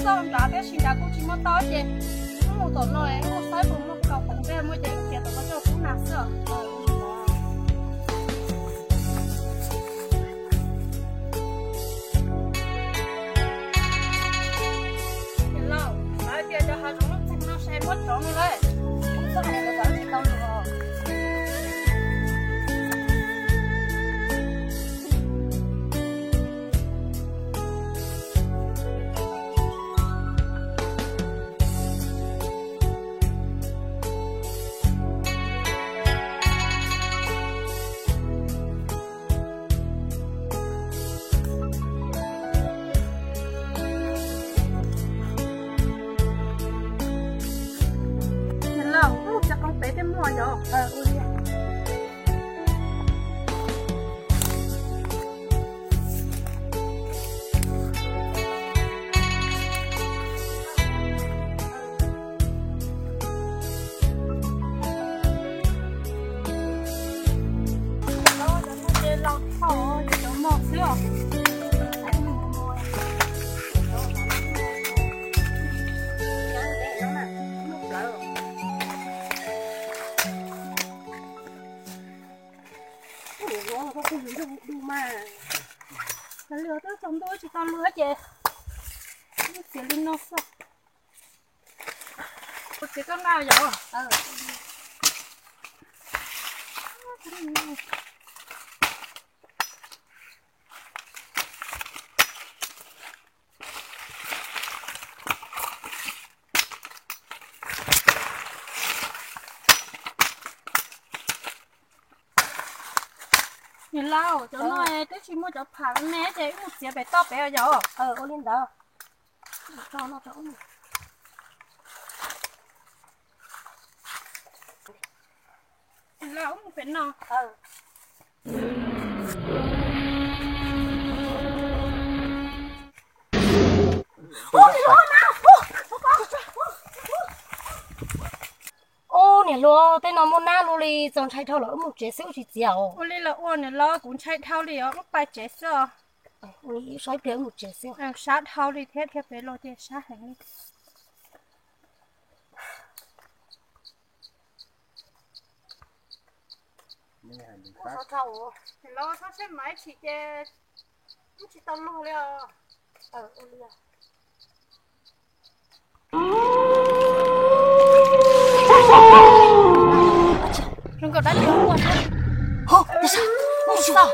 txoj nrad, tab sis nrad kuj tsis muaj tau ces wb mus tom no, wb mus saib puas muaj kaus poom tej, muaj ces wb txiav tom no coj pub nas xwb. Niam laus, lawv tias cov hav zoov lub txeeg no sai muab tsov mus lawm, wb txhob hais lawv, lawv tsis tau lus. Niam laus, wb mus txiav qoob pem tej muaj yom. Ua, koj kuj yus nrog du mas. Cov lwm twb tsaus ntuj tsis tau luag ces txiav li no xwb. Kuv txiav koj nqa yom. Niam laus, cov no twb tsis muaj cov pham me ces wb mus txiav pem toj pem yom. Ua li ntawd. Niam laus, wb mus pem no. Ub, niam laus, tej no muaj nab luaj li, txaus ntshai dhau lawm, wb mus tsev xwb wb tsis txiav os. Ua li los ua niam laus, kuv ntshai dhau li os, wb pais tsev xwb os. Ua li, wb so ib pliag wb mus tsev xwb. Sab dhau li thiab, dhia pem los ces sab heev li. Niam laus, txhob seb mas ib chim ces wb tsis tau luag li os. Zoo nkaus dab tsi ua thiab. Ho, ua tsis tau.